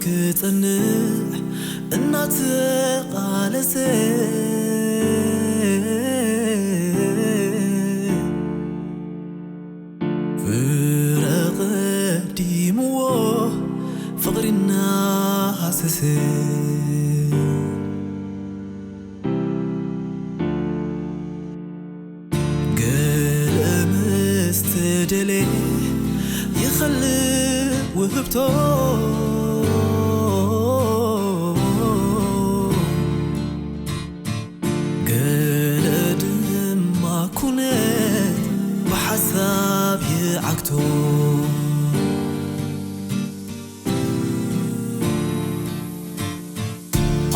ክጸንዕ እናተቓለሰ ፍረ ቀዲምዎ ፍቕሪ እናሃሰሰ ገለ ምስ ተደልየ ይኸልእ ውህብቶ ገለ ድማ ኩነት ብሓሳብ ይዓግቶ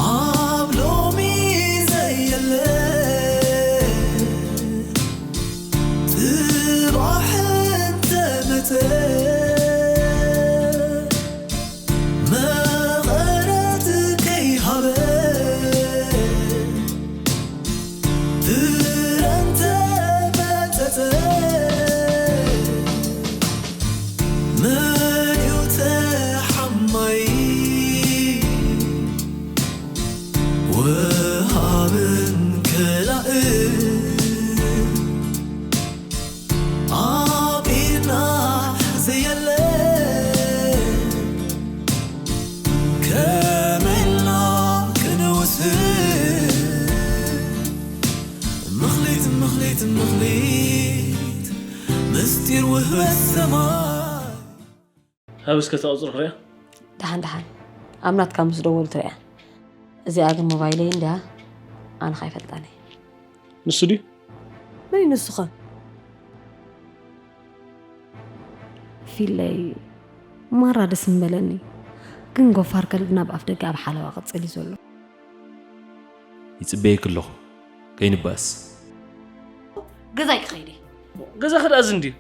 ኣብ ሎሚ ዘየለ ጽባሕ እንተመጸ መቐረት ከይሃበ ፍረ እንተመጸጸ መን እዩ ተሓማይ ወሃብን ከላእን ኣብ ኢድና ዘየለ ከመይ ኢልና ክንውስን ምኽሊት ምኽሊት ምኽሊት ምስጢር ውህበት ሰማይ ሃብ እስከ ተቐጽር ክሪያ ደሓን ደሓን ኣብ ናትካ ምስ ደወሉ ትሪያ እዚኣ ግን ሞባይለይ እንድያ ኣነ ካይፈልጣኒ ንሱ ድዩ መን እዩ ንሱኸ ፊለይ ማራ ደስ ምበለኒ ግን ጎፋር ከልቢ ናብ ኣፍ ደገ ኣብ ሓለዋ ቅጽል እዩ ዘሎ ይጽበየኪ ኣለኹ ከይንባእስ ገዛይ ክኸይደ ገዛ ክዳእዝ እንድዩ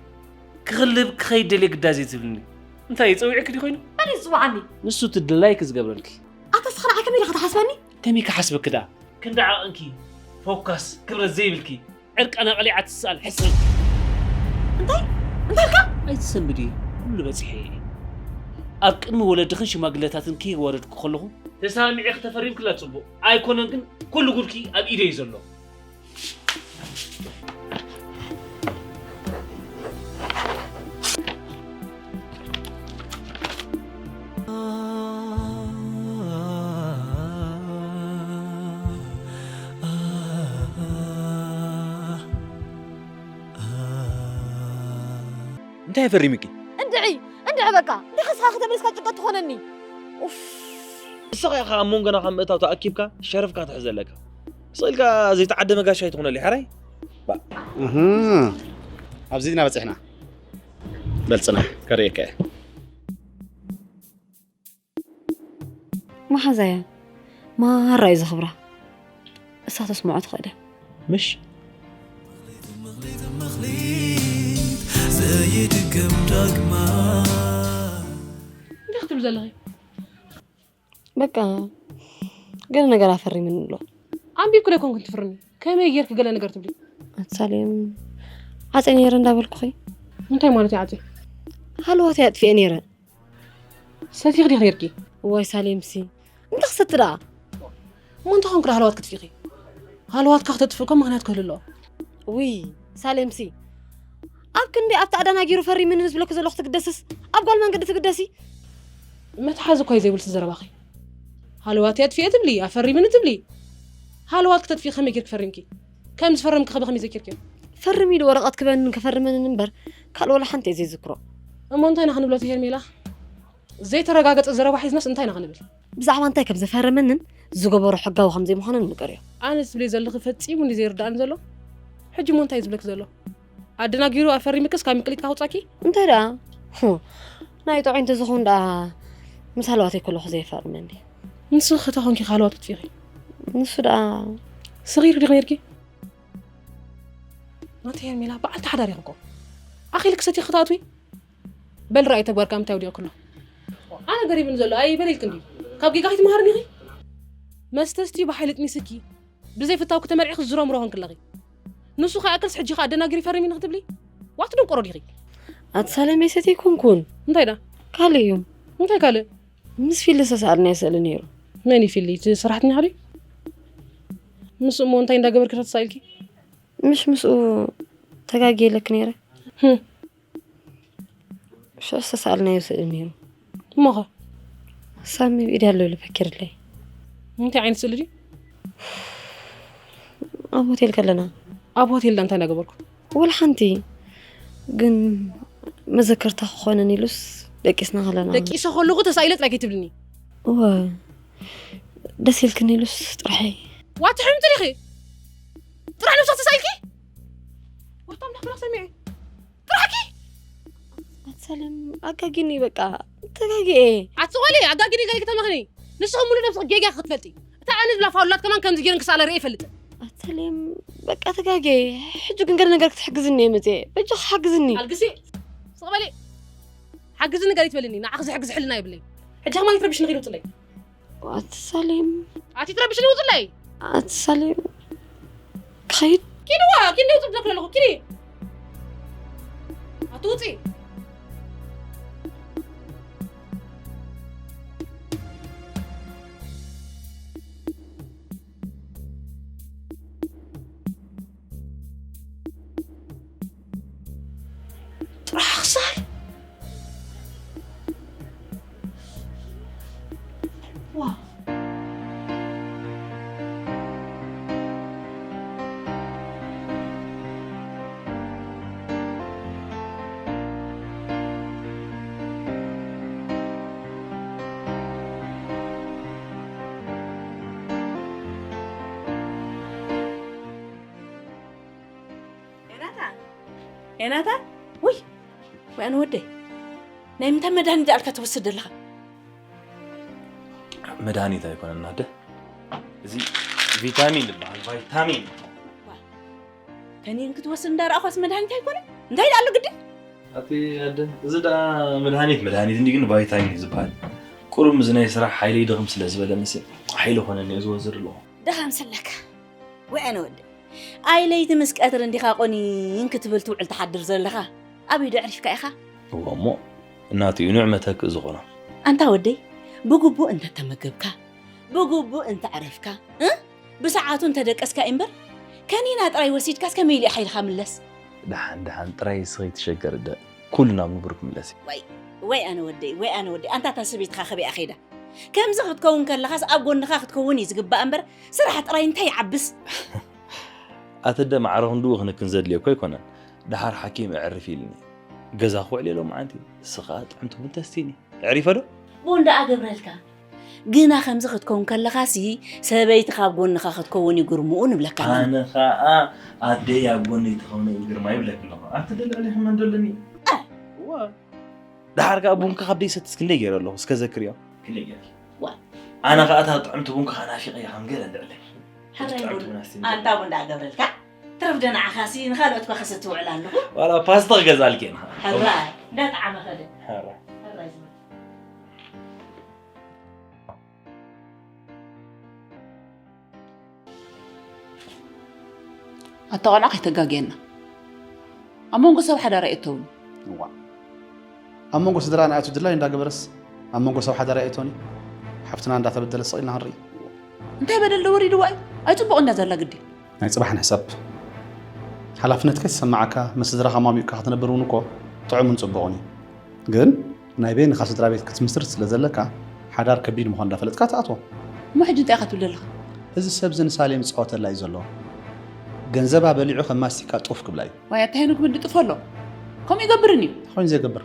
ክኽልብ ክኸይድ ደልየ ግዳዜ ትብልኒ እንታይ ጸዊዕክ ዲ ኮይኑ መን እዩ ዝጽውዓኒ ንሱ ትድላይ ክዝገብረልኪ ኣታ ስኻ ንዓይ ከመይ ኢኻ ትሓስበኒ ከመይ ክሓስበኪ ደኣ ክንዲ ዓቕንኪ ፎካስ ክብረት ዘይብልኪ ዕርቃና ቀሊዓ ትስኣል ሕስን እንታይ እንታይ ኢልካ ኣይትሰንብዲ ኩሉ በፂሐ እየ ኣብ ቅድሚ ወለድኽን ሽማግለታትን ክወረድኩ ከለኹ ተሳሚዐ ክተፈሪምክላ ፅቡቕ ኣይኮነን ግን ኩሉ ጉድኪ ኣብ ኢደ እዩ ዘሎ እንታይ ፈሪምኪ እንድዒ እንድዒ በቃ እንዲኻ ስኻ ከተመልስካ ጭንቀት ትኾነኒ ኡፍ ንስኻ ኢኻ ኣብ መንጎና ካብ ምእታው ተኣኪብካ ሸረፍካ ትሕዘለካ ስቕ ኢልካ ዘይተዓደመ ጋሻ ኣይትኾነለይ ሓራይ ኣብዚ ኢና በፂሕና በልፅና ከርእየካ እየ መሓዛያ ማራ እዩ ዘኽብራ እሳ ተስምዖ ትኽእል እያ ምሽ ዘይድገም ዳግማ እንታይ ክትብል ዘለኺ በቃ ገለ ነገር ኣፈሪምኒ ኣሎ ኣንቢብኩ ዶ ኣይኮንኩን ትፍርኒ ከመይ ጌርኪ ገለ ነገር ትብሊ ኣትሳሌም ዓፀ ነይረ እንዳበልኩኺ እንታይ ማለት እዩ ዓፂ ሃለዋተይ ኣጥፊኤ ነይረ ሰቲኺ ዲኺ ነይርኪ እዋይ ሳሌምሲ እንታይ ክሰቲ ደኣ እሞ እንታይ ኮንክ ሃለዋት ክትፊኺ ሃለዋትካ ክተጥፍእ እኮ ምኽንያት ክህሉ ኣለዎ ውይ ሳሌምሲ ኣብ ክንዲ ኣብቲ ኣዳናጊሩ ፈሪምኒ ዝብለኪ ዘለኹ ትግደስስ ኣብ ጓል መንገዲ ትግደሲ መትሓዚ እኳ እዩ ዘይብልሲ ዘረባኺ ሃለዋት እየ ኣጥፊኤ ትብሊ ኣፈሪምኒ ትብሊ ሃለዋት ክተጥፊ ከመይ ጌርኪ ፈሪምኪ ከም ዝፈረምኪ ከበ ከመይ ዘኪርኪዮ ፈርም ኢሉ ወረቐት ክበንን ከፈርመንን እምበር ካልእ ወላ ሓንቲ እየ ዘይዝክሮ እሞ እንታይ ኢና ክንብሎ እቲ ሄርሜላ ዘይተረጋገፀ ዘረባ ሒዝናስ እንታይ ኢና ክንብል ብዛዕባ እንታይ ከም ዘፈረመንን ዝገበሮ ሕጋዊ ከም ዘይምዃኑን ንገርዮ ኣነ ትብልዮ ዘለኺ ፈፂሙ እንዲ ዘይርዳእኒ ዘሎ ሕጂ እሞ እንታይ እዩ ዝብለኪ ዘሎ ኣደናጊሩ ኣፈሪምክስ ካብ ምቅሊጥካ ክውፃኪ እንታይ ደኣ ሁ፣ ናይ ጥዑይ እንተዝኸውን ደኣ ምስ ሃለዋተይ ከለኹ ዘየፋርመኒ ንስኺ ክተኾንኪ ካልኦት ክትፊኺ ንሱ ደኣ ስኺ ርዲ ኸይርኪ ኣንቲ ሄርሜላ በዓልቲ ሓዳር ኢኺ እኮ ኣኺልክ ሰቲኺ ክትኣትዊ በል ረኣይ ተግባርካ ምንታይ ወዲቑ ክሎ ኣነ ገሪብን ዘሎ ኣይበል ኢልክ እንድዩ ካብ ጌጋ ከይትመሃርኒ ኢኺ መስተ ስትዩ ብሓይሊ ጥሚስኪ ብዘይ ፍታውኪ ተመርዒኺ ዝሮምሮ ኾንክለኺ ንሱ ከይኣክልስ ሕጂ ከኣ ኣደናጊሩ ይፈርም ኢኒ ክትብሊ ዋት ደንቆሮ ዲኺ ኣቲ ሳሌም መይሰቲ ኣይኮንኩን እንታይ ዳ ካልእ እዩ እንታይ ካልእ ምስ ፊሊ ዝተሰኣልናዮ ስእሊ ነይሩ። መን እዩ ፊሊ? እቲ ሰራሕተኛ ድዩ? ምስ እሞ እንታይ እንዳገበርኪ ተሳኢልኪ? ምሽ ምስኡ ተጋግየ ኢለኪ ነይረ። ህም። ሽዑ ዝተሰኣልናዮ ስእሊ ነይሩ። እሞኸ? ሳሚ ብኢድ ያለው ልፈክርለይ። እንታይ ዓይነት ስእሊ ድዩ? ኣብ ሆቴል ከለና። ኣብ ሆቴል ዳ እንታይ እንዳገበርኩ? ወላ ሓንቲ። ግን መዘከርታ ክኾነን ኢሉስ ደቂስና ከለና። ደቂሰ ከለኹ ተሳኢለ ጥራይ ከይትብልኒ። እወ። ደስ ኢልክን ኢሉስ ጥራሐይ። ዋት ሕምቲ ዲኺ? ጥራሕ ነብሳ ተሳኢልኪ? ወርታ ኣምላኽ ብራኽ ሰሚዐ። ጥራሕኪ? ኣትሳሌም ኣጋጊኒ በቃ። ተጋጊኤ። ኣትቆሊ ኣጋጊኒ ገለ ክተመኽኒ። ንስኺ ሙሉ ነብስኺ ጌጋ ክትፈልጢ። እታ ኣነ ዝብላ ፋውላት ከማን ከምዚ ገይረን ክሳለ ርኤ ይፈልጥ። ኣትሳሌም በቃ ተጋጊኤ። ሕጂ ግን ገለ ነገር ክትሕግዝኒ እየ መፅኤ። በጃኺ ሓግዝኒ። ኣልግሲ። ስቕ በሊ። ሓግዝኒ ገለ ይትበልኒ። ንዓኺ ዝሕግዝ ሕልና የብለይ። ሕጂ ከማን ይትረብሽኒ ኺድ ውፅለይ። ኣትሳሌም። ኣቲ ትረብሽኒ ውፅለይ። ኣትሳሌም። ክኸይድ። ኪድዋ፣ ኪድ ውፅእ ብለክ ኣለኹ። ኪዲ። ኣቲ ውፅእ። ጥራሕ ክሳል። ዋ። ኤናታ፣ ኤናታ፣ ውይ፣ ወይ ኣነ ወደይ፣ ናይ ምንታይ መድሃኒት ኣልካ ትወስድ ዘለኻ? መድሃኒት ኣይኮነን ኣደ፣ እዚ ቪታሚን ይበሃል፣ ቫይታሚን። ዋ፣ ከኒን ክትወስድ እንዳረኣኳስ መድሃኒት ኣይኮነን? እንታይ ደኣ ኣሎ ግዲ? ኣቲ ኣደ፣ እዚ ደኣ መድሃኒት፣ መድሃኒት እንዲ ግን ቫይታሚን እዩ ዝበሃል። ቁሩብ እዚ ናይ ስራሕ ሓይለይ ድኽም ስለ ዝበለ መሰል ሓይሊ ኮነኒ እየ ዝወስድ ኣለኹ። ድኻም ስለካ። ወይ ኣነ ወደይ፣ ኣይ ለይቲ ምስ ቀትሪ እንዲኻ ቆኒን ክትብል ትውዕል ትሓድር ዘለኻ? ኣበይ ዶ ዕሪፍካ ኢኻ? እወ እሞ፣ እናቱ እዩ ንዕመተክ ዝኾኖ። ኣንታ ወደይ፣ ብግቡእ እንተተመገብካ፣ ብግቡእ እንተዕረፍካ፣ እ? ብሰዓቱ እንተደቀስካ እምበር፣ ከኒና ጥራይ ወሲድካስ ከመይ ኢሉ ሓይልኻ ምለስ? ደሓን፣ ደሓን፣ ጥራይ እስኺ ትሸገር እደ፣ ኩሉ ናብ ንቡር ክምለስ እዩ። ወይ፣ ወይ ኣነ ወደይ፣ ወይ ኣነ ወደይ፣ ኣንታ እታ ሰበይትኻ ከበይኣ ከይዳ? ከምዚ ክትከውን ከለኻስ ኣብ ጎንኻ ክትከውን እዩ ዝግባእ እምበር፣ ስራሕ ጥራይ እንታይ ይዓብስ? ኣቲ ኣደ ማዕረ ክንድኡ ክንክን ዘድልዮ እኮ ኣይኮነን። ደሓር ሓኪም ኣዕርፍ ኢልኒ። ገዛ ክውዕል እየ ሎማዓንቲ። ንስኻ ጥዕምቲ ቡን ተስቲኒ። ኣዕሪፈ ዶ? ቡን ደኣ ገብረልካ። ግና ከምዚ ክትከውን ከለኻሲ ሰበይቲ ካብ ጎንኻ ክትከውን እዩ ግርምኡ ንብለካ ኣለና። ኣነ ኸኣ ኣደይ ኣብ ጎነይ ተኾነ እዩ ግርማ ይብለክ ኣለኹ። ኣቲ ኣደ ልዕሊ ሕመን ደለኒ። እ! እዋ። ደሓር ከኣ ቡንካ ካብ ደይሰትስ ክንደይ ገይረ ኣለኹ፣ እስከ ዘክርዮ። ክንደይ ገይረ? ዋ። ኣነ ከኣ እታ ጥዕምቲ ቡንካ ከኣ ናፊቐያ ከም ገለ እንድዕለይ። ሕራይ ጥዕምቲ ቡን። ቡን ኣስቲኒ። ኣንታ ቡን ደኣ ገብረልካ። ትረፍ ዶ ንዓኻሲ ንኻልኦት እኳ ከሰቲ ውዕል ኣለኹ። ዋላ ፓስታ ክገዝኣልኪ እየ ንኻ። ሕራይ። እንዳጠዓመ ኸደ። ሕራይ። ሕራይ ዝብል። ኣታ ቆልዓ ከይተጋግየና። ኣብ መንጎ ሰብ ሓዳር ኣየእተውን። እዋ። ኣብ መንጎ ስድራ ንኣቱ ድላይ እንዳገበረስ ኣብ መንጎ ሰብ ሓዳር ኣየእተውን እዩ። ሓፍትና እንዳተበደለ ስቕ ኢልና ክንርኢ። እንታይ በደል ዶ ወሪድዋ እዩ? ኣይጽቡቕ እንዳ ዘላ ግዲ። ናይ ጽባሕ ንሕሰብ። ሓላፍነትካ ይሰማዓካ፣ ምስ ስድራኻ ማሚቕካ ክትነብር እውን እኮ ጥዑምን ጽቡቕን እዩ። ግን ናይ በይንኻ ስድራ ቤት ክትምስርት ስለ ዘለካ፣ ሓዳር ከቢድ ምዃኑ እንዳፈለጥካ ትኣትዎ። እሞ ሕጂ እንታይ ኢኻ ትብል ዘለኻ? እዚ ሰብ እዚ ንሳሌም ዝጻወተላ እዩ ዘሎ። ገንዘባ በሊዑ ከም ማስቲካ ጡፍ ክብላ እዩ። ዋይ፣ ኣታ ሄኖክ ምን ድጥፎ ኣሎ? ከምኡ ይገብርን እዩ። እንታይ ኮይኑ ዘይገብር?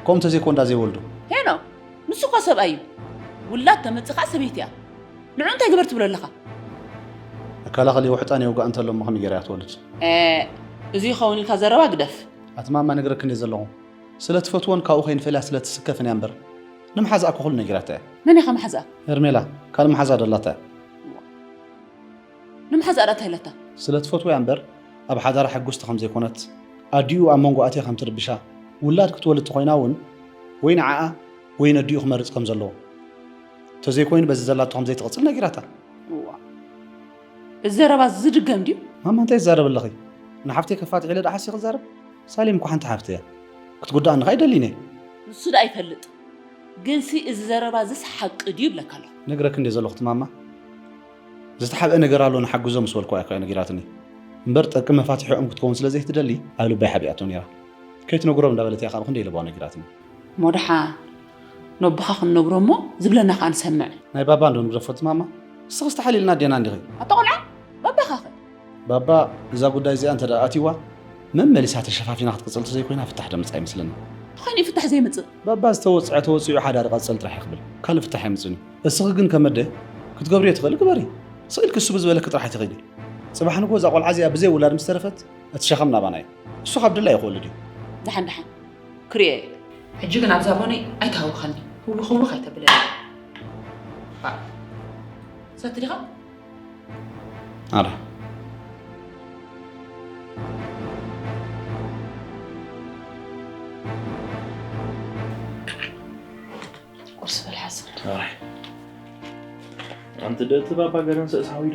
ከምኡ እንተዘይኮ እንዳ ዘይወልዱ። ሄኖክ፣ ንሱ እኮ ሰብኣይ እዩ። ውላድ ተመጽእ ከኣ ሰበይቲ እያ። ንዑ እንታይ ግበር ትብሎ ኣለኻ? መከላኸሊ ውሕጣን የውጋእ እንተሎ እሞ ከመይ ገይራ እያ ትወልድ? እ፣ እዚ ይኸውን ኢልካ ዘረባ ግደፍ። ኣቲ ማማ ነግረክን እየ ዘለኹ። ስለ ትፈትዎን ካብኡ ከይንፈልያ ስለ ትስከፍን እያ እምበር። ንመሓዛኣ እኮ ኩሉ ነጊራታ እያ። መን ኢኻ መሓዛኣ? ሄርሜላ፣ ካልእ መሓዛ ዶ ኣላታ እያ? ንመሓዛኣ ዳ እንታይ ኢላታ? ስለ ትፈትዎ እያ እምበር፣ ኣብ ሓዳራ ሕጉስቲ ከም ዘይኮነት፣ ኣዲኡ ኣብ መንጎ ኣትያ ከም ትርብሻ፣ ውላድ ክትወልድ ተኾይና እውን፣ ወይ ንዓኣ ወይ ነዲኡ ክመርጽ ከም ዘለዎ። እንተዘይኮይኑ በዚ ዘላቶ ከም ዘይትቕጽል ነጊራታ። እዋ። እዚ ዘረባ ዝድገም ድዩ? ማማ እንታይ ትዛረቢ ኣለኺ? ንሓፍተይ ከፋትሕ ኢለ ደኣ ሓሲኺ ክዛረብ? ሳሌም እኮ ሓንቲ ሓፍተይ እያ። ክትጉድኣኒ ከኣ ኣይደልን እየ። ንሱ ደኣ ይፈልጥ። ግንሲ እዚ ዘረባ እዚስ ሓቂ ድዩ ይብለካ ኣለኹ። ነግረክ እንደ ዘለኹ ትማማ ዝተሓብአ ነገር ኣሎ ንሓግዞ ምስ በልኩ እያ ነጊራትኒ። እምበር ጠቂ መፋትሒኦም ክትከውን ስለ ዘይትደሊ ኣብ ልባይ ሓቢኣቶ ነይራ። ከይትነግሮም እንዳበለት እያ ካብ ክንደይ ለባዋ ነጊራትኒ። ሞድሓ ነቦኻ ክንነግሮ እሞ ዝብለና ከኣ ንሰምዕ። ናይ ባባ እንዶ ንግደፎ ትማማ። እስኺ ዝተሓሊልና ኣዴና እንዲኺ። ኣታ ቆልዓ ባባኻ ኸ? ባባ እዛ ጉዳይ እዚኣ እንተ ደኣ ኣትይዋ መመሊሳ ተሸፋፊና ክትቅጽል ተዘይኮይና ፍታሕ ደምጽእ ኣይመስለኒ። ተኾይኑ ፍታሕ ዘይመጽእ። ባባ ዝተወጽዐ ተወጺኡ ሓዳር ቀጽል ጥራሕ ይኽብል ካልእ ፍታሕ ኣይምጽእን እዩ። እስኺ ግን ከመደ ክትገብርዮ ትኽእሊ ግበሪ። ስቕ ኢልኪ እሱ ብዝበለኪ ጥራሕ ኣይትኸይዲ። ጽባሕ ንግሆ እዛ ቆልዓ እዚኣ ብዘይ ውላድ ምስ ተረፈት እቲ ሸኸም ናባና እዩ። እሱ ካብ ድላ እዩ ክወልድ እዩ። ደሓን ደሓን ክሪኦ እየ። ሕጂ ግን ኣብዛ ቦነይ ኣይትሃውኸኒ። ህውኽ ህውኽ ኣይተብለኒ። ሰቲ ዲኻ? ኣረ ቁርሲ በል ሓስር። ኣረ ኣንቲ ደእቲ ባባ ገረን ሰእስ ሓዊዶ።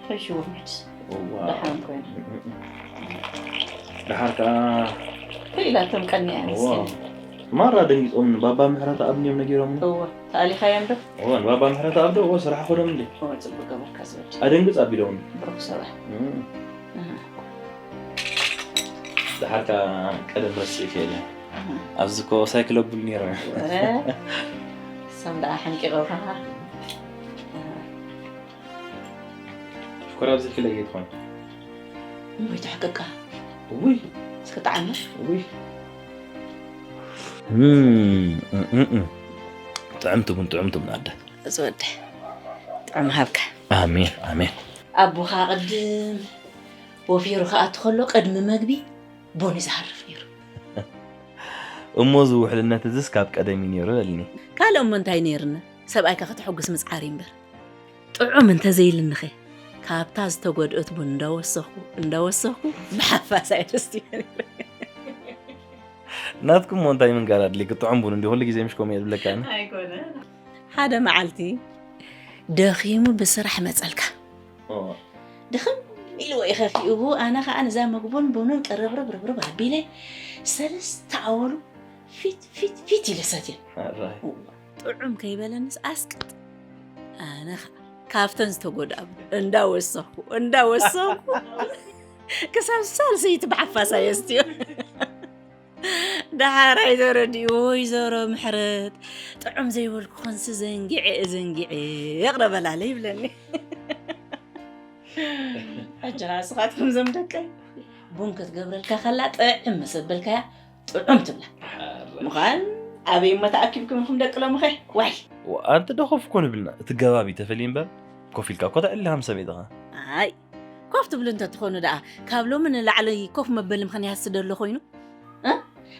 ሒሽዎ ምሕድስ። እዋ። ደሓን ኮይኑ። ደሓር ከኣ ክኢላቶም ቀኒያ እዋ። ምስኪን። ማራ ደንጊጾም ባባ ምሕረት ኣብንዮም ነጊሮም። እዋ። ተኣሊኻዮም ዶ? እዋ ንባባ ምሕረት ኣብ ዶ እዋ ስራሕ ኾዶም እንዴ? እዋ ጽቡቅ ገበርካ ዝበል። ኣደንግጽ ኣቢሎም። ብሩክ ሰባት። እም። እህ። ደሓር ከኣ ቀደም ረሲዕ ከይለ። እህ። ኣብዚ ኮ ሳይክል ኣብል ነይረ። እህ። ሰም ደኣ ሓንቂቐውካ። እህ። ሽኮር ኣብዚ ክለየ ትኾን። እሞይ ተሕቅቃ። ውይ። እስኪ ጣዕመ። ውይ። እም፣ እም፣ እም፣ እም። ጥዕምቲ ቡን፣ ጥዕምቲ ቡን ኣደ። እዚ ወደ ጥዕም ሃብካ። ኣሜን፣ ኣሜን። ኣቦኻ ቅድም ወፊሩ ክኣቱ ከሎ ቅድሚ መግቢ ቡን እዩ ዝሃርፍ ነይሩ። እሞ እዚ ውሕልነት እዚስ ካብ ቀደም እዩ ነይሩ በልኒ። ካልእ እሞ እንታይ ነይርና? ሰብኣይካ ከተሐጉስ ምጽዓር እዩ እምበር። ጥዑም እንተዘይልንኸ? ካብታ ዝተጎድእት ቡን እንዳወሰኹ፣ እንዳወሰኹ ብሓፋሳ እየ ደስትዮ ነይረ። ናትኩም እሞ እንታይ ምንጋር ኣድልዩ? ክጥዑም ቡን እንዲ ኩሉ ግዜ ምሽ ከምኡ እየ ዝብለካ ኣነ። ኣይኮነ። ሓደ መዓልቲ ደኺሙ ብስራሕ መጸልካ። ኦ። ድኽም ኢልዎ እዩ ከፊኡ ብኡ፣ ኣነ ኸኣ ነዛ መግቡን ቡኑን ቅርብርብ ርብርብ ኣቢለ ሰለስተ ኣወሉ ፊት ፊት ፊት ኢለ ሰትየ። ኣራይ። ጥዑም ከይበለንስ ኣስቅጥ። ኣነ ኸኣ ካብተን ዝተጎድኣ እንዳወሰኹ፣ እንዳወሰኹ ክሳብ ሳልሰይቲ ብሓፋሳ የስትዮ። ደሓር ኣይተረድኡ፣ ወይዘሮ ምሕረት፣ ጥዑም ዘይበልኩ ኸንሲ ዘንጊዐ፣ ዘንጊዐ፣ ይቕረ በላለ ይብለኒ። ሕጂ ኸኣ ንስኻትኩም ዘም ደቀይ፣ ቡን ክትገብረልካ ኸላ ጥዕም ምስ ኣበልካያ፣ ጥዑም ትብላ። ሓራይ። ምዃን ኣበይ እሞ ተኣኪብኩም ኢኹም ደቂ ሎምኸ? ዋይ! ዋ፣ ኣንቲ ዶ ኮፍ ኮን ብልና? እቲ ገባብ እዩ ተፈልዩ እምበር፣ ኮፍ ኢልካ እኮ ተዕሊ ሃም ሰበይትኻ። ኣይ፣ ኮፍ ትብሉ እንተ ትኾኑ ደኣ፣ ካብ ሎሚ ንላዕሊ ኮፍ መበሊ ምኽንያት ስደሎ ኮይኑ? እ?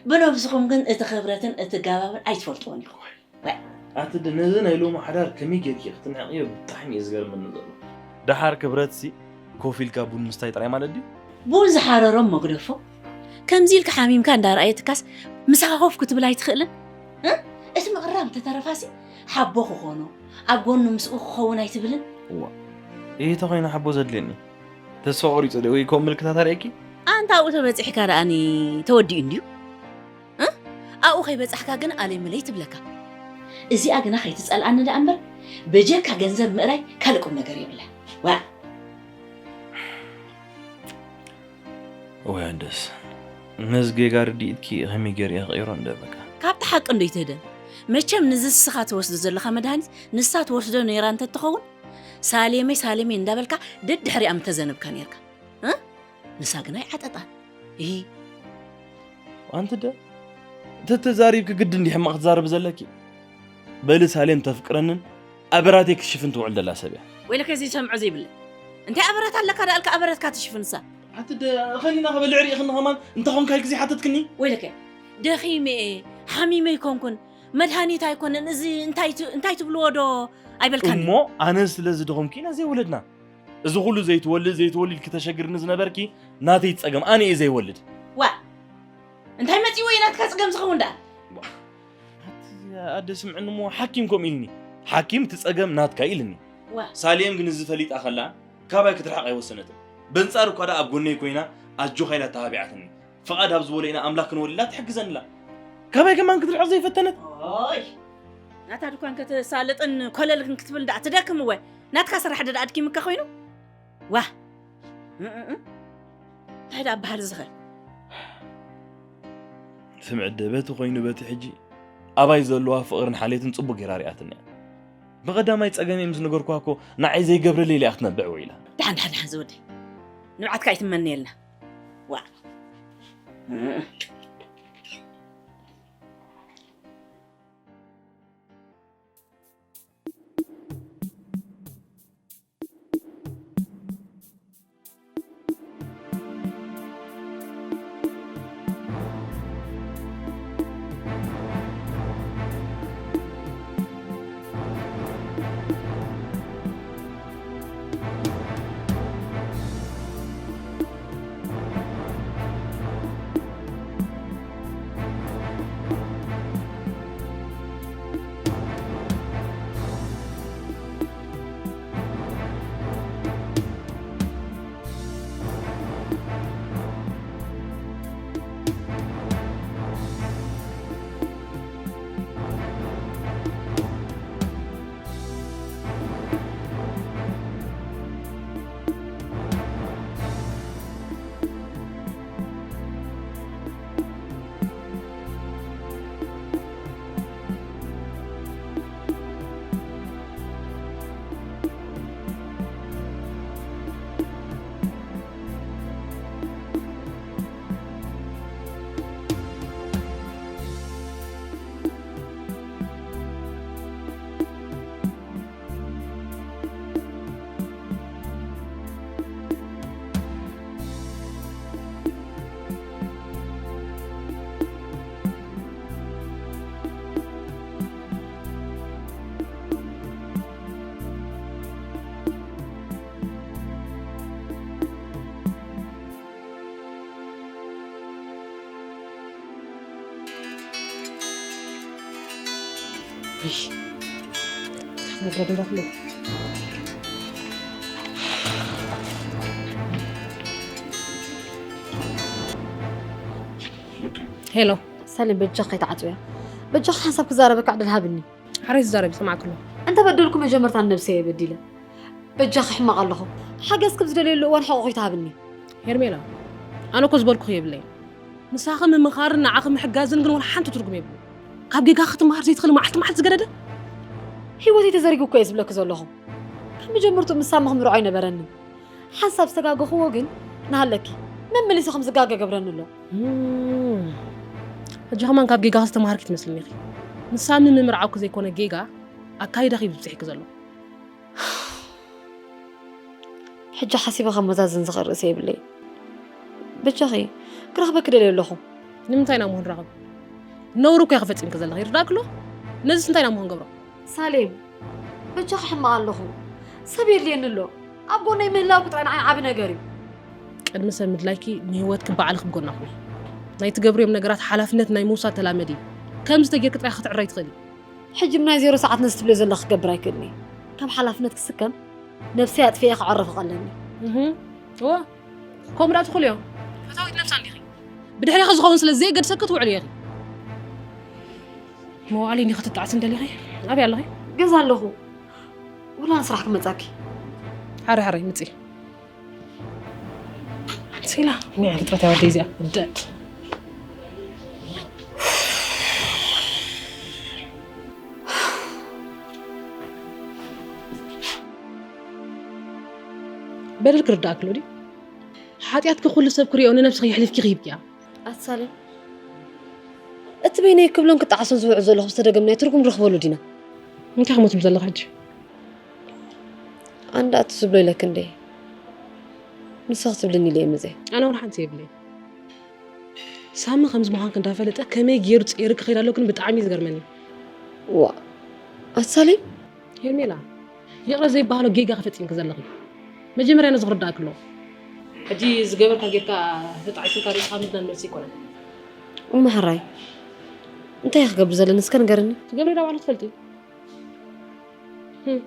ብነብስኹም ግን እቲ ክብረትን እቲ ገባብን ኣይትፈልጥዎን ኢኹም። ዋይ! ኣቲ ደ ነዚ ናይ ሎሚ ሓዳር ከመይ ጌርኪ ክትንዕቕዮ ብጣዕሚ እዩ ዝገርመኒ ዘሎ። ደሓር ክብረትሲ ኮፍ ኢልካ ቡን ምስታይ ጥራይ ማለት ድዩ? ቡን ዝሓረሮም መግደፎ። ከምዚ ኢልካ ሓሚምካ እንዳረኣየትካስ ምሳኻ ኮፍ ክትብል ኣይትኽእልን? እ? እቲ ምቕራብ እንተተረፋሲ ሓቦ ክኾኖ፣ ኣብ ጎኑ ምስኡ ክኸውን ኣይትብልን? እዋ። ይህ ተኾይኑ ሓቦ ዘድልየኒ። ተስፋ ቆሪጹ ዶ ወይ ከም ምልክታት ኣርእየኪ? ኣንታ ኣብኡ ተበጺሕካ ደኣኒ ተወዲኡ እንድዩ? እ? ኣብኡ ከይበጻሕካ ግን ኣለይ መለይ ትብለካ። እዚኣ ግና ከይትጸልኣኒ ደኣ እምበር፣ በጀካ ገንዘብ ምእራይ ካልእ ቁም ነገር የብላን። ዋእ! እወ፣ ደስ። ነዚ ጌጋ ርድኢትኪ ከመይ ገይረ እየ ክቕይሮ እንደ በቃ። ካብቲ ሓቂ እንዶ ይትህደን። መቸም ንዚ ንስኻ ትወስዶ ዘለኻ መድሃኒት ንሳ ትወስዶ ነይራ እንተትኸውን፣ ሳሌመይ፣ ሳሌመይ እንዳበልካ ደድሕሪኣ ምተዘነብካ ነይርካ። እ? ንሳ ግን ኣይዓጠጣን። እሂ። ኣንቲ ደ? ተተዛሪብኪ ግዲ እንዲ ሕማቕ ትዛረቢ ዘለኪ? በሊ ሳሌም ተፍቅረንን ኣበራተይ ክትሽፍን ትውዕል ደላ ሰብ እያ። ወይለከ ዘይሰምዖ ዘይብለ። እንታይ ኣበረት ኣለካ ደኣልካ ኣበረትካ ትሽፍንሳ? ኣንቲ ደ ኸኒና ከበልዕ ርኢኽኒ ኸማን እንተ ኾንካ ኢልኪ ዘይሓተትክኒ? ወይለከ ደኺመ እየ፣ ሓሚመ ኣይኮንኩን፣ መድሃኒት ኣይኮነን፣ እዚ እንታይ ት-፣ እንታይ ትብልዎ ዶ ኣይበልካን? እሞ ኣነ ስለ ዝደኸምኩ ኢና ዘይወለድና። እዚ ኩሉ ዘይትወልድ፣ ዘይትወልድ ኢልኪ ተሸግርኒ ዝነበርኪ ናተይ ጸገም፣ ኣነ እየ ዘይወልድ። ዋእ! እንታይ መጺዎ እዩ ናትካ ጸገም ዝኸውን ደኣ? ዋእ! ኣቲ ኣደ ስምዕኒ እሞ ሓኪም ከምኡ ኢልኒ። ሓኪም እቲ ጸገም ናትካ ኢልኒ። ዋእ! ሳሌም ግን እዚ ፈሊጣ ከላ ካባይ ክትርሕቕ ኣይወሰነትን። በንጻሩ እኳ ደኣ ኣብ ጎነይ ኮይና ኣጆኻ ኢላ ተሃቢዓትኒ። ፍቓድ ኣብ ዝበሎ ኢና ኣምላኽ ክንወልዳ ትሕግዘንላ። ካባይ ከማን ክትርሕቕ ዘይፈተነት። ኦይ! ኣታ ድኳን ከተሳልጥን ኮለልክን ክትብል ደኣ ትደክም እወ። ናትካ ስራሕ ደኣ ኣድኪምካ ኮይኑ? ዋ! እ፣ እ፣ እ። እንታይ ደኣ በሃል ዝኸ? ስምዒ ደበቲ ኮይኑ በቲ ሕጂ ኣባይ ዘለዋ ፍቕርን ሓልየትን ጽቡቕ ገይራ ሪኣትኒ እያ። ብቐዳማይ ጸገመይ ምስ ነገርኳ እኮ ንዓይ ዘይገብረለይ ኢላ እያ ክትነብዕ ውዒላ። ደሓን፣ ደሓን፣ ደሓን ዝወደይ። ንብዓትካ ኣይትመነየልና። ዋ። ሄሎ። ሳሌም፣ በጃኻ ከይትዓጽውያ። በጃኻ ሓንሳብ ክዛረበካ ዕድል ሃብኒ። ሓረይ ዝዛረብ ይሰማዕክ ኣሎ። እንተ በደልኩ መጀመርታ ንነብሰይ እየ በዲለ። በጃኻ ሕማቕ ኣለኹ። ሓገዝ ክብ ዝደልየሉ እዋን ሕቖ ከይትሃብኒ። ሄርሜላ፣ ኣነ እኮ ዝበልኩኺ የብለይን። ምሳኺ ምምኻርን ንዓኺ ምሕጋዝን ግን ወላ ሓንቲ ትርጉም የብሉን። ካብ ጌጋ ክትመሃር ዘይትኽእሊ መዓልቲ መዓልቲ ዝገደደ? ህይወተይ ተዘሪጉ እኮ እየ ዝብለኪ ዘለኹ። ካብ መጀመርትኡ ምስ ሳሚ ክምርዖ ኣይነበረንን። ሓንሳብ ዝተጋገኽዎ ግን ንሃለኪ መመሊሱ ከም ዝጋገ ገብረኒ ኣሎ። እም፣ ሕጂ ከማን ካብ ጌጋኺ ዝተምሃርኪ ትመስልኒ ኢኺ። ምስ ሳሚ ምምርዓውኪ ዘይኮነ ጌጋ ኣካይዳኺ እዩ ዝብፅሕኪ ዘሎ። ሕጂ ሓሲበ ከመዛዝን ዝኽእል ርእሲ የብለይ። በጃኺ ክረኽበኪ ደልየ ኣለኹ። ንምንታይ ኢና እሞ ክንራኸብ? ነውሪ እኮ ኢኺ ፈጺምኪ ዘለኺ፣ ይርዳእኪ ኣሎ? ነዚስ እንታይ ኢና እሞ ክንገብሮ? ሳሌም፣ በጃኺ ሕማቕ ኣለኹ። ሰብ የድልየኒ ኣሎ። ኣብ ጎነይ ምህላውኪ ጥራይ ንዓይ ዓቢ ነገር እዩ። ቅድሚ ሰብ ምድላይኪ ንህይወትኪ ባዕልኺ ብጎና ኩኒ። ናይ ትገብርዮም ነገራት ሓላፍነት ናይ ምውሳድ ተላመዲ። ከምዚ ተጌርኪ ጥራይ ክትዕረይ ትኽእሊ። ሕጂ ብናይ ዜሮ ሰዓት ነዚ ትብልዮ ዘለኺ ክገብር ኣይክእልን እየ። ከም ሓላፍነት ክስከም ነብሰይ ኣጥፊኤ ክዕረ ፍቕ ኣለኒ። እህ፣ እወ፣ ከምኡ ደኣ ትኽእልዮ። ፈታዊት ነብሳ እንዲኺ። ብድሕሬኺ ዝኸውን ስለ ዘይገድሰኪ ትውዕልዮ ኢኺ። መዋዕሊ እንዲኺ ክትጣዓሲ እንደሊኺ? ኣበይ ኣለኺ? ገዛ ኣለኹ። ወላ ንስራሕ ክመጻኪ። ሓረይ፣ ሓረይ፣ ምጺ። ሲላ፣ ኒያ ፍጥረት ያወደ እዚኣ። ደድ። በደል ክርዳእኪ ኣሎ ድዩ? ሓጢኣትኪ ኩሉ ሰብ ክሪኦ ንነብስኺ የሕሊፍኪ ክሂብኪ እያ። ኣሳሌም፣ እቲ በይነይ ክብሎን ክጠዓሶን ዝውዕል ዘለኹ ዝተደገምናዮ ትርጉም ንረኽበሉ ዲና? እንታይ ክመትሉ ዘለኻ ሕጂ? ኣንዳ እቲ ዝብሎ ኢለክ እንዴ? ንስኺ ትብልኒ ኢለ እየ ምዘ። ኣነ እውን ሓንቲ የብለይ። ሳሚ ከምዚ ምዃንክ እንዳፈለጠ ከመይ ገይሩ ጸይሩ ክኸይድ ኣሎ ግን ብጣዕሚ እዩ ዝገርመኒ። ዋ፣ ኣሳሌም? ሄርሜላ፣ ይቕረ ዘይበሃሎ ጌጋ ክፈጺምክ ዘለኺ። መጀመርያ ነዚ ክርዳእክ ኣለዎ። ሕጂ ዝገበርካ ጌርካ ተጣዒስካ ርእስኻ ምድናን መልሲ ኣይኮነን። እሞ ሕራይ፣ እንታይ እየ ክገብር ዘለኒ እስከ ንገርኒ? ትገብሪ ዳ ባዕልኺ ትፈልጢ። ህም።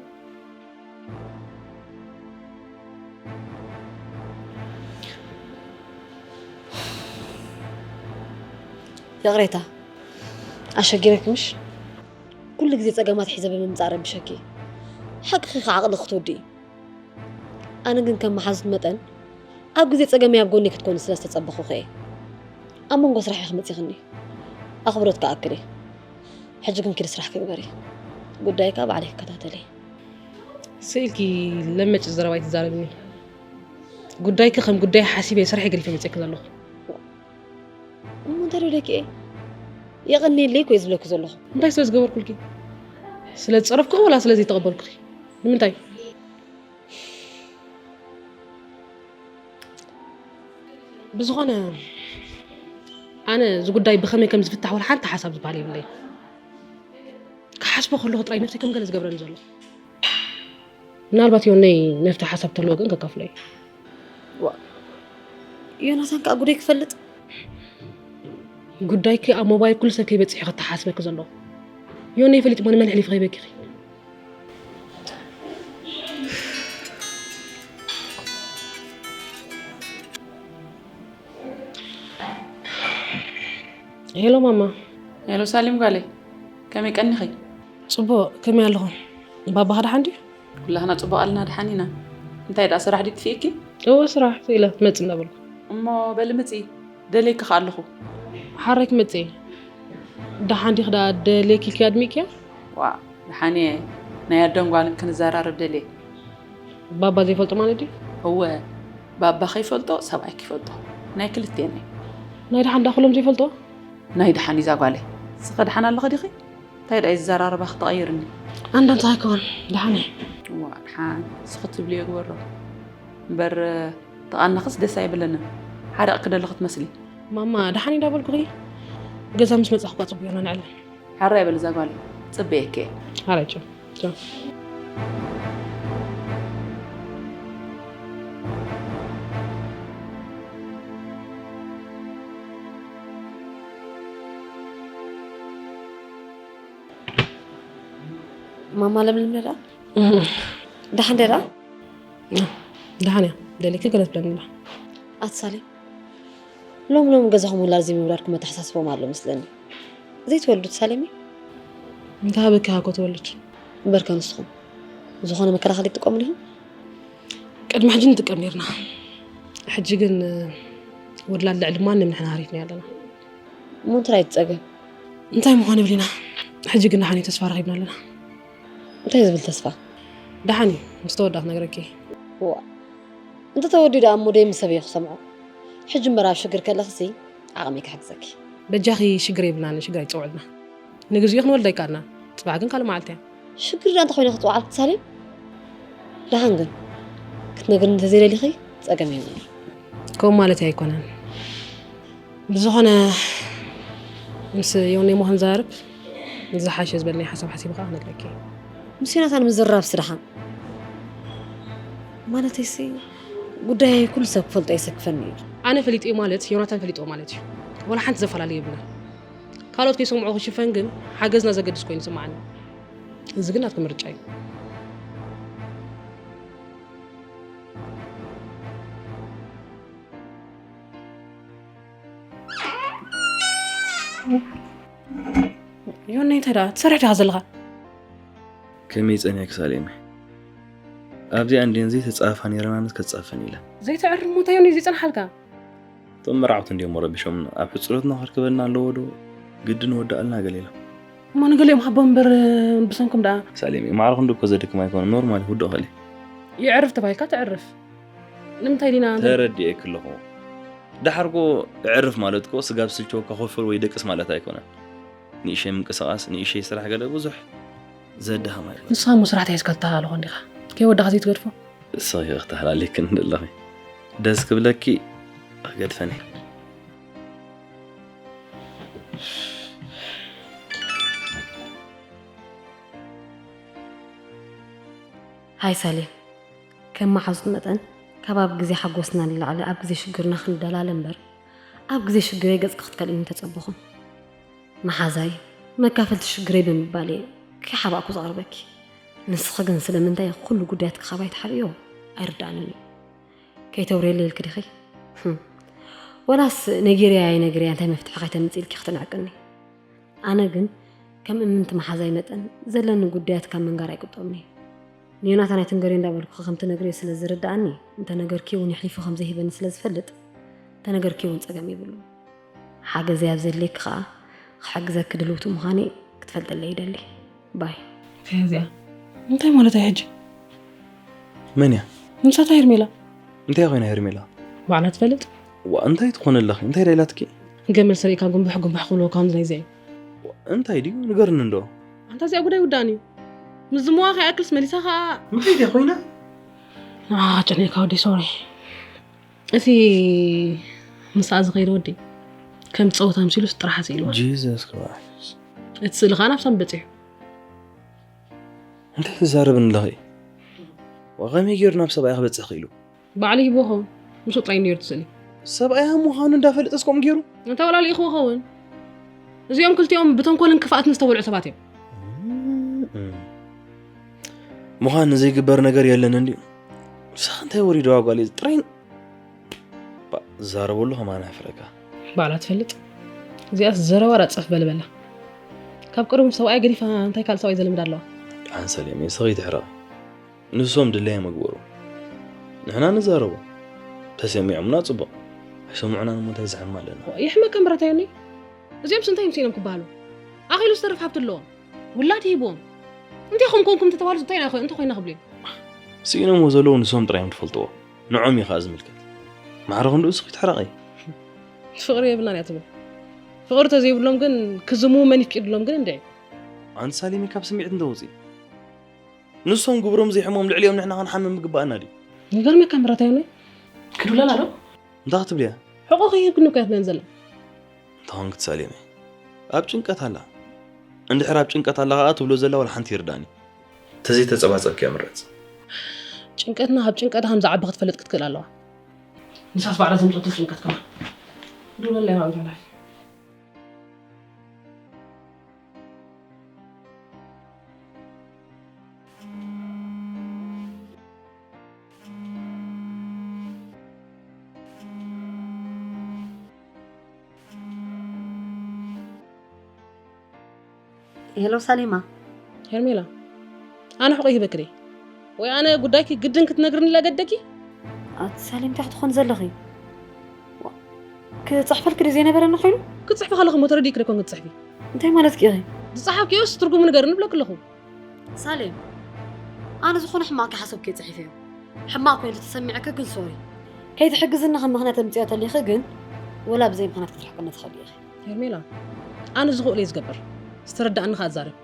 ይቕሬታ፣ ኣሸጊረኪ ምሽ? ኩሉ ግዜ ጸገማት ሒዘ ብምምጻእ ረቢሸኪ። ሓቅኺ ከ ዓቕሊ ክትወዲ እዩ። ኣነ ግን ከም መሓዙት መጠን ኣብ ግዜ ጸገመይ ኣብ ጎኒ ክትኮኒ ስለ ዝተጸበኹኺ እየ። ኣብ መንጎ ስራሕኺ መጺኽኒ። ኣኽብሮት ክኣክል እየ። ሕጂ ግን ኪዲ ስራሕኪ ግበሪ። ጉዳይ ከኣ ባዕለይ ክከታተል እየ። ስኢልኪ ለመጭ ዘረባ ኣይትዛረብኒ። ጉዳይኪ ከም ጉዳይ ሓሲበ እየ ስርሐይ ገዲፈ መጺእኪ ዘለኹ። እሞ እንታይ ደው ኢለኪ እየ? የቐንየለይ እኮ እየ ዝብለኪ ዘለኹ። እንታይ ስለ ዝገበርኩልኪ? ስለ ዝጸረፍኩኺ ወላ ስለ ዘይተቐበልኩኺ? ንምንታይ? ብዝኾነ ኣነ እዚ ጉዳይ ብኸመይ ከም ዝፍታሕ ወላ ሓንቲ ሓሳብ ዝበሃል የብለይ። ክሓስቦ ከለኹ ጥራይ ነብሰይ ከም ገለ ዝገብረኒ ዘሎ። ምናልባት ዮነይ መፍትሒ ሓሳብ ተልዎ ግን ከካፍሎ እዩ። ዋ፣ ዮናታን ከኣ ጉዳይ ክፈልጥ? ጉዳይኪ ኣብ ሞባይል ኩሉ ሰብ ከይበጽሕ እዩ ከተሓስበኪ ዘሎ። ዮነይ ፈሊጡ እሞ ንመን ኣሕሊፉ ከይበኪኺ? ሄሎ ማማ። ሄሎ ሳሊም ጓለይ፣ ከመይ ቀኒኺ? ጽቡቕ፣ ከመይ ኣለኹም? ባባኻ ደሓን ድዩ? ኩላህና ጽቡቕ ኣለና፣ ደሓን ኢና። እንታይ ደኣ ስራሕ ድዩ ጥፊእኪ? እወ ስራሕ፣ ስኢለ ትመጽእ እንዳበልኩ። እሞ በሊ ምጺ፣ ደልየኪ ከኣ ኣለኹ። ሓራይ ክመጽእ እየ። ደሓን ዲኺ ደኣ ደልየኪ ኢልኪ ኣድሚቕኪያ? ዋእ፣ ደሓን እየ። ናይ ኣደን ጓልን ክንዘራረብ ደልየ። ባባ ዘይፈልጦ ማለት ድዩ? እወ፣ ባባ ከይፈልጦ ሰብኣይ ከይፈልጦ። ናይ ክልቴና እዩ። ናይ ደሓን ደኣ ኩሎም ዘይፈልጦ? ናይ ደሓን እዩ እዛ ጓለይ። ንስኺ ደሓን ኣለኺ ዲኺ? እንታይ ደኣ እዩ ዝዘራረባ ክተቐይርኒ? ኣንዳ እንታይ ኣይኮን፣ ደሓን እየ። እዋ፣ ደሓን፣ ንስኺ ትብልዮ ግበሮ። እምበር፣ ተቓኒኽስ ደስ ኣይብለንን። ሓሪቕኪ ደለኺ ትመስሊ። ማማ፣ ደሓን እዩ እንዳበልኩኺ። ገዛ ምስ መጻኹ እኳ ጽቡቕ ጌርና ንዕለል። ሕራይ በሊ እዛ ጓለይ፣ ጽበየኪ እየ። ሕራይ፣ ቻው፣ ቻው። ማማ ለምለም ደኣ? እህ። ደሓን ደኣ? ደሓን እያ። ደሊኪ ገለ ትብለኒ ኣላ። ኣቲ ሳሌም፣ ሎም ሎም ገዛኹም ውላድ ዘይምውላድኩም መተሓሳስቦም ኣሎ መስለኒ። ዘይትወልዱ ትሳሌሚ? እንተ ሃበኪ ሃኮ ትወልድ። እምበርከ ንስኹም ዝኾነ መከላኸሊ ትጥቀሙ ዲኹም? ቅድሚ ሕጂ ንጥቀም ኔርና። ሕጂ ግን ውላድ ልዕሊ ማንም ንሕና ሃሪፍና ኣለና። እሞ እንታይ ትጸገም? እንታይ ምዃን ይብሊና። ሕጂ ግን ደሓን እዩ ተስፋ ረኺብና ኣለና። እንታይ ዝብል ተስፋ? ደሓን እዩ፣ ምስ ተወዳ ክነግረኪ። ዋ፣ እንተ ተወዲኡ ደኣ እሞ ደይ ምስ ሰበይ ክሰምዖ። ሕጂ እምበር ኣብ ሽግር ከለኽሲ ዓቕመይ ክሕግዘኪ። በጃኺ ሽግር የብልናን፣ ሽግር ኣይትጸውዕልና። ንግዚኡ ክንወልድ ኣይከኣልና፣ ጽባሕ ግን ካልእ መዓልቲ እያ። ሽግር ደኣ እንተኾይነ ክጽውዓልኪ ትሳሌም? ደሓን ግን ክትነግርኒ እንተዘይደሊኺ ጸገም የብሉን። ከምኡ ማለት ኣይኮነን። ብዝኾነ ምስ ዮኒ ሞ ክንዛረብ ዝሓሸ ዝበለኒ ሓሳብ ሓሲበ ከዓ ክነግረኪ እየ። ምስ ዮናታን ምዝራብ ስደሓን ማለተይሲ ጉዳይ ኩሉ ሰብ ክፈልጦ የሰክፈኒ እዩ። ኣነ ፈሊጠዮ ማለት ዮናታን ፈሊጥዎ ማለት እዩ። ወላ ሓንቲ ዘፈላለ የብልና። ካልኦት ከይሰምዑ ክሽፈን ግን ሓገዝና ዘገድስ ኮይኑ ይስምዓኒ። እዚ ግን ናትኪ ምርጫ እዩ። ዮኒ እንታይ ደኣ ትሰርሕ ዲኻ ዘለኻ? ከመይ ጸኒሕኪ ሳሌመ? ኣብዚኣ እንድየን ዘይተጻፈፋ ነይረን ኣነስ ከጻፈን ኢለ። ዘይተዕርም ሞታ ዮኒ ዘይጸንሓልካ? እቶም መርዓውቲ እንድዮም ረቢሾምና። ኣብ ሕጽረትና ከርከበልና ኣለዎ ዶ ግድን ወዳእልና ገለ ኢሎም። እሞ ንገሊኦም ሃቦም እምበር ብሰንኩም ደኣ። ሳሌመ ማዕረ ክንዲ እኮ ዘድክም ኣይኮነን ኖርማል ውድኦ ከሊ። የዕርፍ ተባሂልካ ተዕርፍ። ንምንታይ ዲና እንተ- ተረዲኤኪ ኣለኹ። ደሓር እኮ እዕርፍ ማለት እኮ ስጋብ ስልቸወካ ኮፍ በል ወይ ደቅስ ማለት ኣይኮነን። ንእሽተይ ምንቅስቓስ፣ ንእሽተይ ስራሕ ገለ ብዙሕ ዘዳህም ኣይኮነን። ንስኻ እሞ ስራሕ ተሒዝካ ትተሃለኾ እንዲኻ። ከይወዳእካ ዘይትገድፎ። ንስኺ ኢኺ ክተሕላልየክኒ ዘለኺ። ደስ ክብለኪ ክገድፈን እየ። ሃይ ሳሌም፣ ከም መሓዙት መጠን ካብ ኣብ ግዜ ሓጎስና ንላዕሊ ኣብ ግዜ ሽግርና ክንደላለ እምበር፣ ኣብ ግዜ ሽግረይ ገጽኪ ክትከልእኒ ተጸበኹን። መሓዛይ፣ መካፈልቲ ሽግረይ ብምባል እየ ከይሓባእኩ ዝቐርበኪ። ንስኺ ግን ስለምንታይ ኩሉ ጉዳያትኪ ካባይ ትሓብእዮ ኣይርድኣንን እዩ። ከይተውርየለይ ኢልኪ ዲኺ? ህም። ወላስ ነጊረያ ኣይነግረያ እንታይ መፍትሒ ከይተምጽእ ኢልኪ ክትንዕቅኒ? ኣነ ግን ከም እምንቲ መሓዛይ መጠን ዘለኒ ጉዳያት ካብ ምንጋር ኣይቁጠብኒ። ንዮናታን ኣይትንገርዮ እንዳበልኩ ከም ትነግርዮ ስለ ዝርድኣኒ፣ እንተ ነገርክዮ እውን የሕሊፉ ከም ዘይህበኒ ስለ ዝፈልጥ፣ እንተ ነገርክዮ እውን ጸገም የብሉን። ሓገዘይ ኣብ ዘድልየኪ ከኣ ክሕግዘኪ ድልውቲ ምዃነይ ክትፈልጠለይ ይደሊ። ባይ። ከዚኣ እንታይ ማለት እዩ ሕጂ? መን እያ? ንሳታ ሄርሜላ። እንታይ ኮይና ሄርሜላ? ባዕላ ትፈልጥ። ዋ፣ እንታይ ትኾነ ኣለኺ? እንታይ ደኣ ኢላትኪ? ገመል ሰሪእካ ጉንባሕ ጉንባሕ ክብልዎ ከምዚ ናይ ዘይ። ዋ፣ እንታይ ድዩ? ንገርኒ እንዶ። ኣንታ እዚኣ ጉዳይ ውዳእን እዩ። ምስ ዝምዋ ከይኣክልስ መሊሳ ኸኣ እንታይ ድያ ኮይና? ንዓ ጨኒቕካ ወዲ ሶሪ። እቲ ምስኣ ዝኸይድ ወዲ ከም ጸወታ ኣምሲሉስ ጥራሕ ስኢልዋ። ጂሰስ ክራይስት። እቲ ስእሊ ኸኣ ናብ ሳሚ በጺሑ። እንታይ ትዛረብኒ ኣለኺ? ዋ፣ ከመይ ገይሩ ናብ ሰብኣያ ክበጽሕ ክኢሉ? ባዕሉ ሂብዎ ኸውን። ምስኡ ጥራይ ነይሩ እቲ ስእሊ። ሰብኣያ ምዃኑ እንዳፈለጠስ ከምኡ ገይሩ? እንተ ወላ ልኢኽዎ ኸውን። እዚኦም ክልቲኦም ብተንኮልን ክፍኣትን ዝተወልዑ ሰባት እዮም። እም፣ እም። ምዃን ዘይግበር ነገር የለን እንድዩ። ንስኺ እንታይ ወሪድዋ ጓለይ? ጥራይ ባ፣ ዝዛረበሉ ከማን ኣሕፍረካ። ባዕላ ትፈልጥ። እዚኣስ ዘረባ ራጸፍ በልበላ። ካብ ቅድም ሰብኣያ ገዲፋ እንታይ ካልእ ሰብኣይ ዘለምዳ ኣለዋ? ኣንሰሌም፣ ንስኺ ትሕረቒ። ንሶም ድላዮም ይግበሩ። ንሕና ንዛረቦ። ተሰሚዖምና ጽቡቕ። ኣይሰምዑናን እሞ እንታይ ዝሕም ኣለና? ይሕመካ ምረታዮኒ። እዚኦምስ እንታይ እዮም ስኢኖም ክበሃሉ? ኣኺሉ ዝተርፍ ሃብቲ ኣለዎም። ውላድ ሂብዎም። እንቴኹም ኮንኩም እንተተባህሉ እንታይ ኢና፣ እንታይ ኮይና ክብሉ እዮም? ስኢኖምዎ ዘለዉ ንሶም ጥራይ እዮም ዝፈልጥዎ። ንዖም እዩ ኸኣ ዝምልከት። ማዕረ ክንድኡ እስኺ ትሕረቒ። ፍቕሪ የብልናን እያ ትብል። ፍቕሪ ተዘይብሎም ግን ክዝምዉ መን ይፍቂድሎም ግን እንድዒ። ኣንቲ ሳሌሚ ካብ ስምዒት እንተውጺ። ንሶም ግብሮም ዘይሕሞም ልዕሊኦም ንሕና ክንሓምም ምግባኣና ድዩ? ይገርመካ ምረታዮኒ። ክድብለላ ዶ? እንታይ ክትብልያ? ሕቖ ከይህብኒ እኮ እያ ትብለን ዘላ። እንታይ ኾንኪ ሳሌሚ? ኣብ ጭንቀት ኣላ። እንድሕር ኣብ ጭንቀት ኣላ ኸኣ ትብሎ ዘላ ዋላ ሓንቲ ይርዳእኒ። ተዘይተጸባጸብኪ እያ ምረጽ። ጭንቀትና ካብ ጭንቀታ ከም ዝዓቢ ክትፈልጥ ክትክእል ኣለዋ። ንሳስ ባዕላ ዘምጸቱ ጭንቀት ከማን። ድብለላ እያ ማለት። ሄሎ ሳሌማ። ሄርሜላ፣ ኣነ ሕቆ ይህበክሪ ወይ ኣነ ጉዳይኪ ግድን ክትነግርኒ ለገደኪ? ኣቲ ሳሌም እንታይ ክትኾን ዘለኺ? ዋ፣ ክጽሕፈልኪ ድዩ ዘይነበረኒ ኮይኑ? ክትጽሕፊ ከለኺ እሞ ተረዲእኪ ዶ ይኮን ክትጽሕፊ? እንታይ ማለትኪ ኢኺ? ዝጸሓፍክዮስ ትርጉሙ ንገርኒ ብለኪ ኣለኹ። ሳሌም፣ ኣነ ዝኾነ ሕማቕ ከይሓሰብኩ እየ ጽሒፈዮ። ሕማቕ ኮይኑ ተሰሚዕኪ ግን ሶሪ። ከይትሕግዝኒ ከም ምኽንያት ተምጽዮ ተሊኺ ግን ወላ ብዘይ ምኽንያት ክትርሕቅኒ ትኽእሊ ኢኺ። ሄርሜላ፣ ኣነ ዝኽእሎ እየ ዝገብር። ዝተረዳእኒ ከኣ እዛረብ።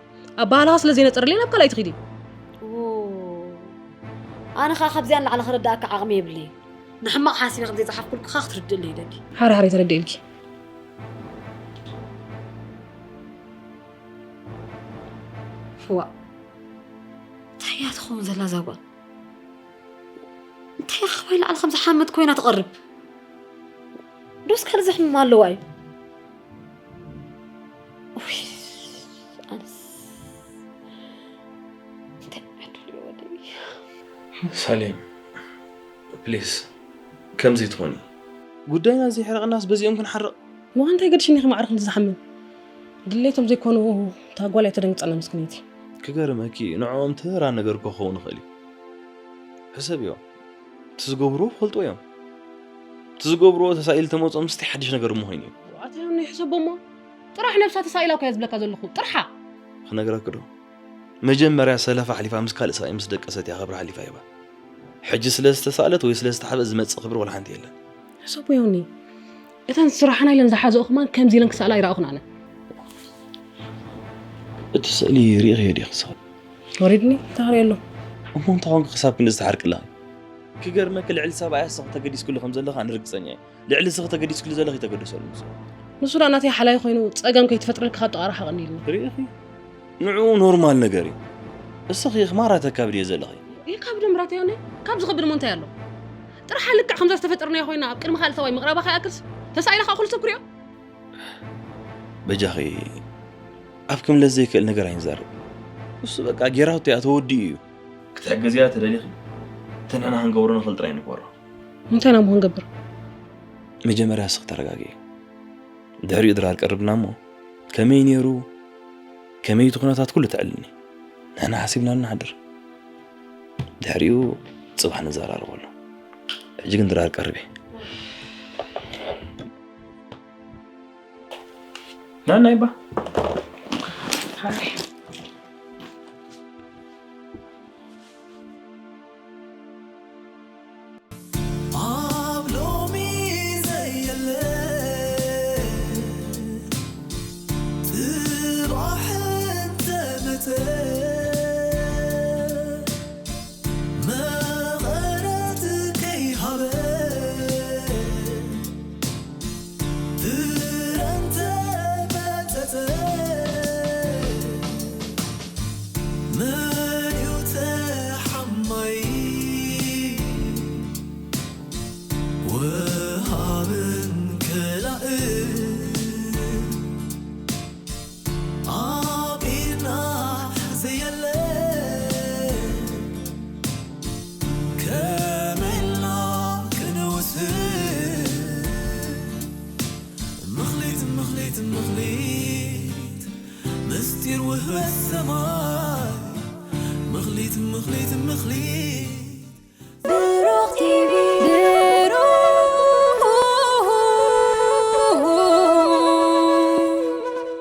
ኣበሃህላኻ ስለ ዘይነጸረለይ ናብ ካልኣይቲ ኪዲ። ዎ፣ ኣነ ኸኣ ካብዚኣ ንላዕሊ ክርድኣካ ዓቕሚ የብለይን። ንሕማቕ ሓሲበ ከም ዘይጸሓፍኩልኪ ኸኣ ክትርድእለይ ይደሊ። ሓረ ሓረ ተረዲእልኪ። ዋእ፣ እንታይ እያ ትኸውን ዘላ እዛ ጓል? እንታይ እያ ካባይ ላዕሊ ከም ዝሓመት ኮይና ትቐርብ? ዶስ ካልእ ዘሕምም ኣለዋ እዩ? ኡይ፣ ኣነስ እንታይ ዕድል እዩ ወደይ? ሳሌም፣ ፕሊስ፣ ከምዚ ትኾኒ። ጉዳይና ዘይሕረቕናስ በዚኦም ክንሓርቕ? እሞ እንታይ ገድሽኒ ኢኺ ማዕረ ክንዲ ዝሓምም? ድሌቶም ዘይኮኑ እታ ጓል እያ ተደንግጸና ምስክነይቲ። ክገርመኪ፣ ንዕኦም ተራ ነገር እኮ ክኸውን ይኽእል እዩ። ሕሰብዮ፣ እቲ ዝገብርዎ ክፈልጥዎ እዮም። እቲ ዝገብርዎ ተሳኢሉ ተመጾም ምስቲ ሓድሽ ነገር እሞ ኮይኑ እዩ። ኣታ ዮኒ ሕሰቦ እሞ፣ ጥራሕ ነብሳ ተሳኢላ እኮ እያ ዝብለካ ዘለኹ፣ ጥርሓ። ክነግረኪ ዶ? መጀመርያ ሰለፋ ኣሕሊፋ ምስ ካልእ ሰብኣይ ምስ ደቀሰት እያ ክብራ ኣሕሊፋ ሂባ። ሕጂ ስለ ዝተሳእለት ወይ ስለ ዝተሓብአት ዝመጽእ ክብሪ ወላ ሓንቲ የለን። ሕሰቦ ዮኒ፣ እተን ስራሕና ኢለን ዝሓዝኦ ከማን ከምዚ ኢለን ክሰኣላ ኣይረኣኹን ኣነ። እቲ ስእሊ ርኢኽዮ ዲኺ ስቕ? ወሪድኒ፣ እንታይ ክርኢ ኣሎ? እሞ እንታይ ኾንኪ ክሳብ ክንድዚ ትሓርቂ ኣለኺ? ክገርመኪ ልዕሊ ሰብኣያ ንስኺ ተገዲስክሉ ከም ዘለኺ ኣነ ርግጸኛ እየ። ልዕሊ ንስኺ ተገዲስክሉ ዘለኺ ተገደሰሉ ንሱ። ንሱ ደኣ ናተይ ሓላይ ኮይኑ ጸገም ከይትፈጥረልኪ ካብ ጥቓ ርሓቕ እንዲልኒ። ርኢኺ? ንዕኡ ኖርማል ነገር እዩ። እስኺ ኽማራ ተካብድዮ ዘለኺ። የካብዶ ምራተይ ዮኒ፣ ካብ ዝኸብድ እሞ እንታይ ኣሎ? ጥርሓ ልክዕ ከምዛ ዝተፈጠርናዮ ኮይና ኣብ ቅድሚ ካልእ ሰብኣይ ምቕራባ ከይኣክልስ፣ ተሳኢላ ከኣ ኩሉ ሰብ ክሪኦ። በጃኺ፣ ኣብ ክምለስ ዘይክእል ነገር ኣይንዛረብ። እሱ በቃ ጌራቶ እያ፣ ተወዲኡ እዩ። ክትሕግዝያ ተደሊኺ፣ እቲ ንሕና ክንገብሮ ንኽእል ጥራይ ንግበሮ። እንታይ ኢና እሞ ክንገብር? መጀመርያ እስኺ ተረጋግኢ። ድሕሪኡ ድራር ቀርብና እሞ ከመይ ነይሩ? ከመይ እቲ ኩነታት ኩሉ ተዕልኒ። ንሕና ሓሲብና ንሓድር። ድሕሪኡ ጽባሕ ንዘራረበሉ። ሕጂ ግን ድራር ቀርቢ። ናናይ ባ። ኣብ ሎሚ ዘየለ ጽባሕ እንተመጸ መቐረት ከይሃበ ፍረ እንተመጸጸ መን እዩ ተሓማይ? ወሃብን ከላእን ኣብ ኢድና ዘየለ ከመይ ኢልና ክንውስን? ምኽሊት፣ ምኽሊት፣ ምኽሊት፣ ምስጢር ውህበት ሰማይ። ምኽሊት፣ ምኽሊት፣ ምኽሊት፣